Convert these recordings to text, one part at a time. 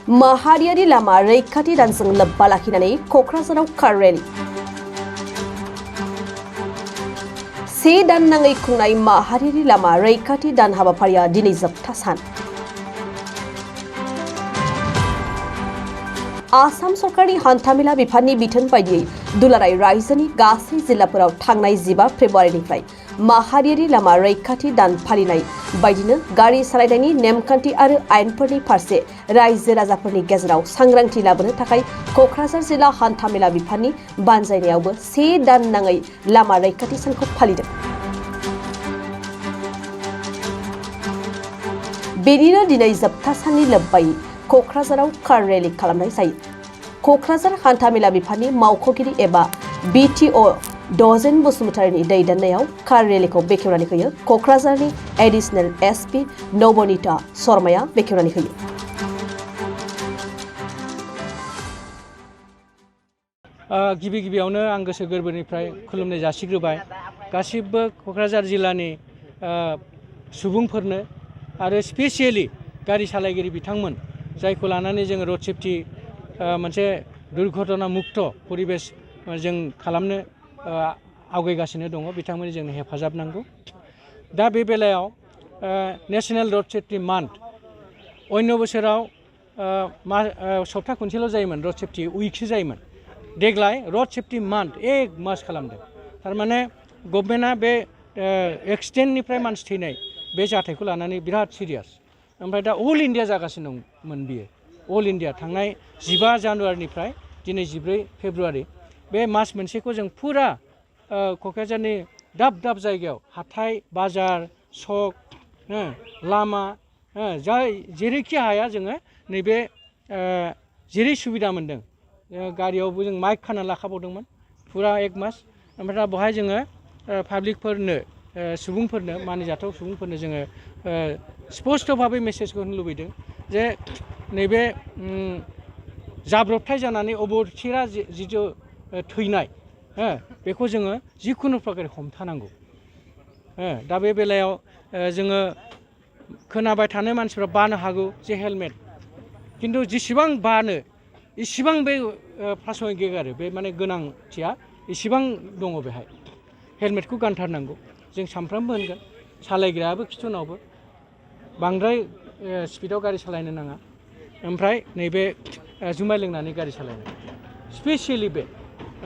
माहारियारि लामा रैखाथि दानजों लोब्बा लाखिनानै क'क्राझाराव कार रेली। से दान नाङै खुंनाय माहारियारि लामा रैखाथि दान हाबाफारिया दिनै जोबथा सान। आसाम सरकारनि हान्थामेला बिफाननि बिथोन बायदियै दुलाराय रायजोनि गासै जिल्लाफोराव थांनाय 15 फेब्रुवारिनिफ्राय माहारियारि लामा रैखाथि दान फालिनाय बायदिनो गारि सालायनायनि नेमखान्थि आरो आयेनफोरनि फारसे रायजो राजाफोरनि गेजेराव सांग्रांथि लाबोनो थाखाय क'क्राझार जिल्ला हान्थामेला बिफाननि बानजायनायावबो 1 दान नाङै लामा रैखाथि सानखौ फालिदों। बेनिनो दिनै जोबथा साननि लोब्बायै क'क्राझाराव कार रेली खालामनाय जायो। क'क्राझार हान्थामेला बिफाननि मावख'गिरि एबा BTO दजेन बसुमतारीनि दैदेननायाव कार रेलीखौ बेखेवनानै होयो क'क्राझारनि एडिशनेल SP नवनीता शर्माया बेखेवनानै होयो। गिबियावनो आं गोसो गोरबोनिफ्राय खुलुमनाय जासिग्रोबाय गासिबो क'क्राझार जिल्लानि सुबुंफोरनो आरो स्पेसियेलि गारि सालायगिरि बिथांमोन जायखौ लानानै जोङो रड सेफ्टि मोनसे दुर्घटना मुक्त परिबेस जों खालामनो आवगायगासिनो दङ बिथांमोननि जोंनो हेफाजाब नांगौ। दा बे बेलायाव नेशनेल रड सेफ्टि मान्थ अन्य बोसोराव सप्ता खनसेल' जायोमोन रड सेफ्टि उइकसो जायोमोन। देग्लाय रड सेफ्टि मान्थ 1 मास खालामदों। थारमाने गभर्नमेन्टआ बे एक्सिडेन्टनिफ्राय मानसि थैनाय बे जाथायखौ लानानै बिराद सिरियास। ओमफ्राय दा अल इन्डिया जागासिनो दंमोन बियो। अल इन्डिया थांनाय 15 जानुवारिनिफ्राय दिनै 14 फेब्रुवारि बे मास मोनसेखौ जों फुरा क'क्राझारनि दाब दाब जायगायाव हाथाय बाजार सक लामा जेरैखि हाया जोङो नैबे जेरै सुबिदा मोन्दों गारियावबो जों माइक खाना लाखाबावदोंमोन फुरा 1 मास। ओमफ्राय दा बेवहाय जोङो पाब्लिकफोरनो सुबुंफोरनो मानिजाथाव सुबुंफोरनो जोङो स्पष्ट भाबै मेसेजखौ होनो लुबैदों जे नैबे जाब्रबथाय जानानै अबथिरा जिथु थैनाय बेखौ जोङो जिखुनु प्रकारै हमथानांगौ। दा बे बेलायाव जोङो खोनाबाय थानाय मानसिफ्रा बानो हागौ जे हेलमेट, खिन्थु जेसेबां बानो इसिबां बे प्रासंगिक आरो बे माने गोनांथिया इसिबां दङ बेहाय। हेलमेटखौ गानथारनांगौ जों सानफ्रामबो होनगोन। सालायग्रायाबो खिथुनावबो बांद्राय स्पिडाव गारि सालायनो नाङा। ओमफ्राय नैबे जुमाय लोंनानै गारि सालायनाय स्पेसियेलि बे।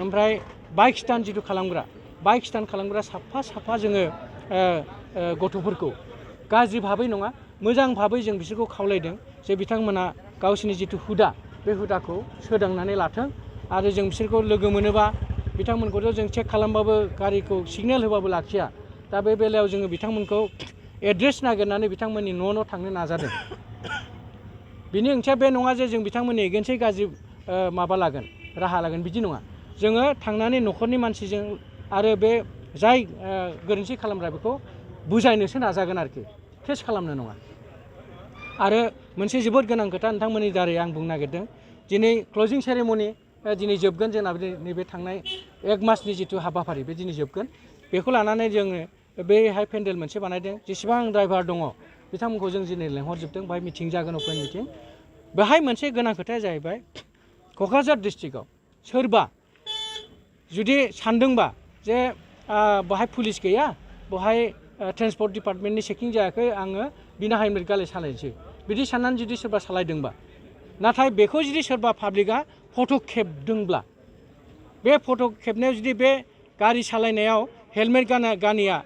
ओमफ्राय बाइक स्टान्ट जिथु खालामग्रा बाइक स्टान्ट खालामग्रा साफा जोङो गथ'फोरखौ गाज्रि भाबै नङा मोजां भाबै जों बिसोरखौ खावलायदों जे बिथांमोना गावसिनि जिथु हुदा बे हुदाखौ सोदांनानै लाथों। आरो जों बिसोरखौ लोगो मोनोबा बिथांमोनखौथ' जों चेक खालामबाबो गारिखौ सिगनेल होबाबो लाखिया। दा बे बेलायाव जोङो बिथांमोनखौ एड्रेस नागिरनानै बिथांमोननि न' थांनो नाजादों। बिनि ओंथिया बे नङा जे जों बिथांमोननि एगेन्सै गाज्रि माबा लागोन राहा लागोन बिदि नङा। जोङो थांनानै न'खरनि मानसिजों आरो बे जाय गोरोन्थि खालामग्रा बेखौ बुजायनोसो नाजागोन आरोखि, केस खालामनो नङा। आरो मोनसे जोबोद गोनां खोथा नोंथांमोननि दारै आं बुंनो नागिरदों। दिनै क्लजिं सेरेमनि दिनै जोबगोन जोंना नैबे थांनाय 1 मासनि जिथु हाबाफारि बे दिनै जोबगोन। बेखौ लानानै जोङो बेहाय पेन्डेल मोनसे बानायदों। जेसेबां ड्राइभार दङ बिथांमोनखौ जों दिनै लेंहरजोबदों। बेहाय मिटिं जागोन, अपेन मिटिं। बेहाय मोनसे गोनां खोथाया जाहैबाय क'क्राझार डिस्ट्रिक्टआव सोरबा जुदि सानदोंबा जे बेहाय पुलिस गैया, बेहाय ट्रेन्सपर्ट डिपार्टमेन्टनि चेकिं जायाखै, आङो बिना हेलमेट गाले सालायनोसै बिदि साननानै जुदि सोरबा सालायदोंबा, नाथाय बेखौ जुदि सोरबा पाब्लिकआ फट' खेबदोंब्ला बे फट' खेबनायाव जुदि बे गारि सालायनायाव हेलमेट गानिया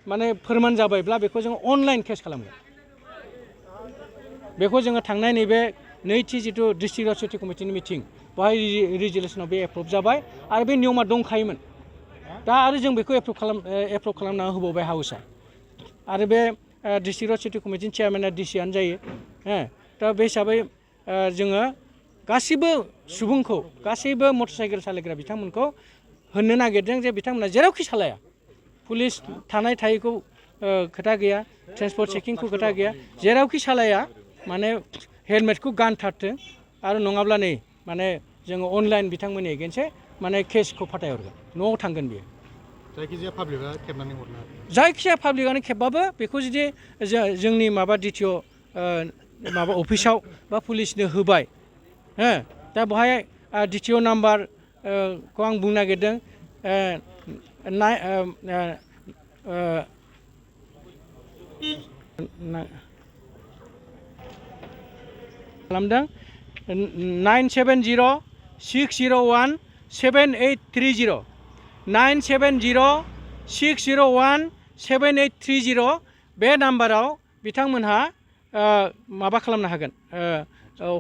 माने फोरमान जाबायब्ला बेखौ जोङो अनलाइन केस खालामगोन। बेखौ जोङो थांनाय नैबे नैथि जिथु डिस्ट्रिक्ट रड सेफ्टि कमिटिनि मिटिं बेवहाय रिजुलेसनाव बे एप्रुभ जाबाय आरो बे नियमा दंखायोमोन। दा आरो जों बेखौ एप्रुभ खालामना होबावबाय हाउसआ। आरो बे डिस्ट्रिक्ट रड सेफ्टि कमिटिनि चेयारमेना डिसिआनो जायो। दा बे हिसाबै जोङो गासैबो सुबुंखौ गासैबो मटर साइकेल सालायग्रा बिथांमोनखौ होननो नागिरदों जे बिथांमोना जेरावखि सालाया पुलिस थानाय थायैखौ खोथा गैया, ट्रेन्सपर्ट चेकिंखौ खोथा गैया, जेरावखि सालाया माने हेलमेटखौ गानथारथों। आरो नङाब्ला नै माने जोङो अनलाइन बिथांमोननि एगेन्सै माने केसखौ फाथायहरगोन, न'आव थांगोन बियो। जायखिजाया पाब्लिकआ खेबनानै हरनो जायखिजाया पाब्लिकआनो खेबबाबो बेखौ जुदि जोंनि माबा DTO माबा अफिसाव बा पुलिसनो होबाय हो दा बेवहाय द्वितीय नाम्बार खौ आं बुंनो नागिरदों खालामदों 9706017830 9706017830 बे नाम्बाराव बिथांमोनहा माबा खालामनो हागोन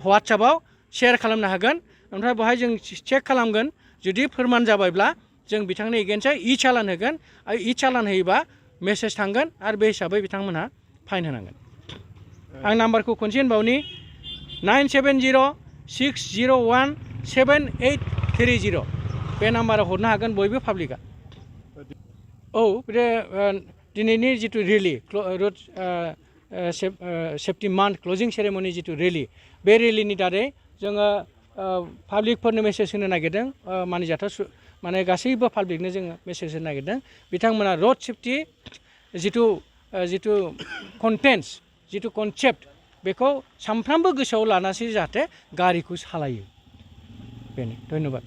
WhatsApp-आव शेयार खालामनो हागोन ओमफ्राय बेवहाय जों चेक खालामगोन जुदि फोरमान जाबायब्ला जों बिथांनि एगेन्स्टआव चालान होगोन आरो चालान होयोबा मेसेज थांगोन आरो बे हिसाबै बिथांमोनहा फाइन होनांगोन आं नाम्बारखौ खनसे होनबावनि 9706017830 बे नाम्बाराव हरनो हागोन बयबो पाब्लिकआ औ बे दिनैनि जिथु rally road safety month क्लजिं ceremony जिथु रेलि बे रेलिनि दारै जोङो पाब्लिकफोरनो मेसेज होनो नागिरदों मानिजाथाव माने गासैबो पाब्लिकनो जोङो मेसेज होनो नागिरदों बिथांमोना रोड सेफ्टि जिथु कन्टेन्ट्स जिथु कनसेप्ट बेखौ सानफ्रामबो गोसोआव लानासै जाहाथे गारिखौ सालायो बेनो धन्यबाद